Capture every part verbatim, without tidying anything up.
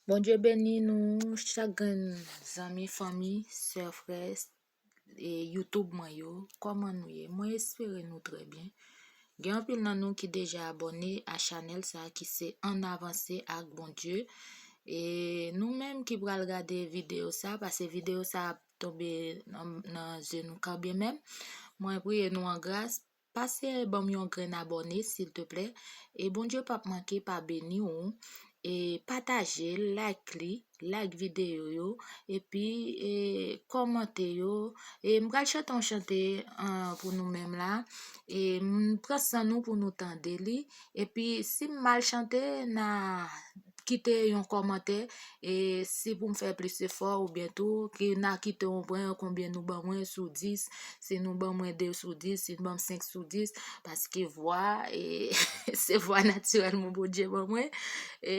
Bondye beni nou chak grenn zanmi, fanmi, sè, frè, e YouTube mwen yo. Kòman nou ye? Mwen espere nou trè byen. Gen anpil nan nou ki deja abòne a chanèl sa ki se Ann Avanse ak Bondye. E nou menm ki pral gade videyo sa, paske videyo sa ap tonbe nan, nan zye nou kanmenm. Mwen priye nou an gras, pase ban m yon grenn abòne, silteplè. E Bondye p ap manke pa beni w. E pataje l, like li, like videyo yo, epi e kòmante yo. E m pral chante yon chante, an, pou nou menm la. E m pran san nou pou nou tande li. Epi si m mal chante, n a kite yon kòmantè, e si pou m fè plis efò, oubyen tou, ki n a kite yon pwen, konbyen nou ban mwen sou dis, si nou ban mwen de sou dis, si nou ban m senk sou dis, paske vwa, e, se vwa natirèlman Bondye ban mwen. E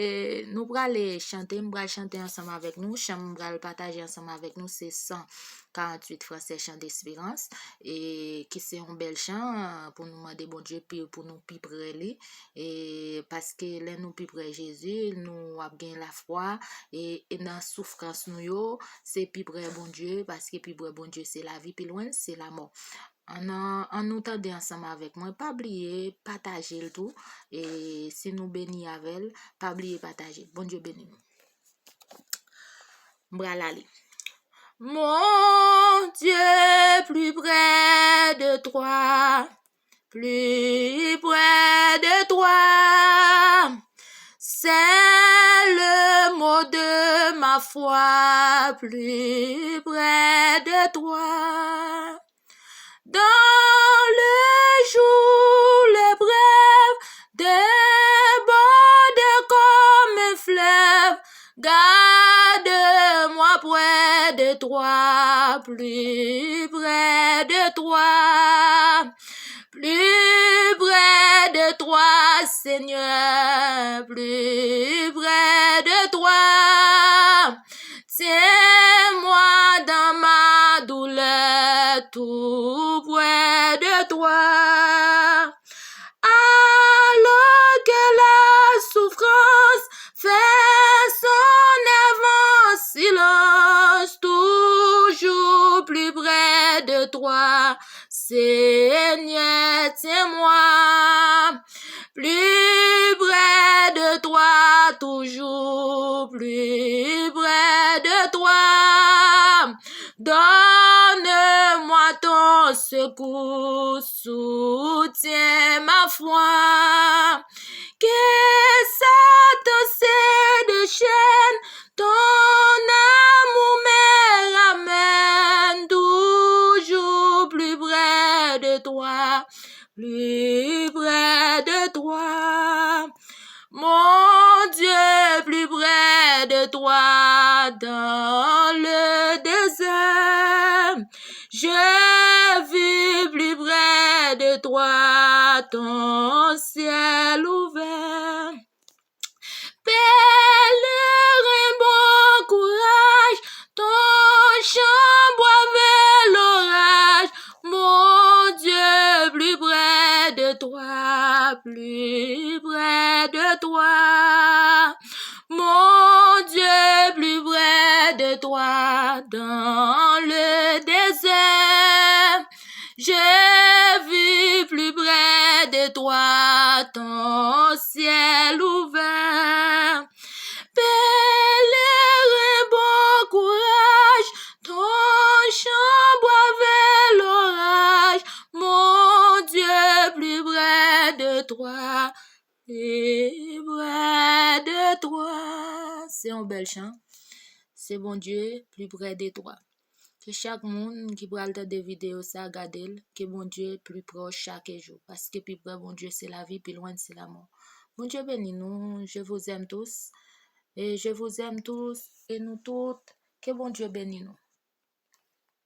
nou prale chante, m pral chante ansanm avèk nou, chan m pral pataje ansanm avèk nou, se san karanntuit fransè, Chant d'Espérance, e ki se yon bèl chan pou nou mande Bondye pi, pou nou pi pre li, e paske lè nou pi pre Jezi, nou ap gen lafwa, e, e nan soufrans nou yo, se pi pre Bondye, paske pi pre Bondye se lavi, pi lwen se lamò. Ann, ann nou tande ansanm avèk mwen, pa bliye pataje l tou, e si nou beni avè l, pa bliye pataje. Bondye beni nou. M pral ale. Mon Dieu, plus près de toi, plus près de toi, c'est le mot de ma foi, plus près de toi. Dans le jour, l'épreuve déborde comme un fleuve, garde-moi près de toi, plus près de toi, plus près de toi, Seigneur, plus près de toi. Tiens-moi dans ma douleur, tout près de toi. Alors que la souffrance fait son œuvre en silence, toujours plus près de toi, Seigneur, tiens-moi plus près de toi, toujours plus près de toi. Donne-moi ton secours, soutiens ma foi. Que Satan se déchaîne, ton amour me ramène toujours plus près de toi, plus près de toi. Mon Dieu, plus près de toi dans le désert. Je vis plus près de toi, ton ciel ouvert. Pèlerin, bon courage, ton chant boit vers l'orage. Mon Dieu, plus près de toi, plus près de toi. Mon Dieu, plus près de toi dans le désert. Je vis plus près de toi, ton ciel ouvert. Pèlerin, bon courage, ton chant boit vers l'orage. Mon Dieu, plus près de toi, plus près de toi. Se yon bèl chan. Se Bondye, plus près de toi. Ke chak moun ki pral tande videyo sa, gade l, ke Bondye pli pwòch chak jou, paske pi prè Bondye se lavi, pi lwen se lamò. Bondye beni nou, je vous aime tous, e je vous aime tous, e nou tout, ke Bondye beni nou.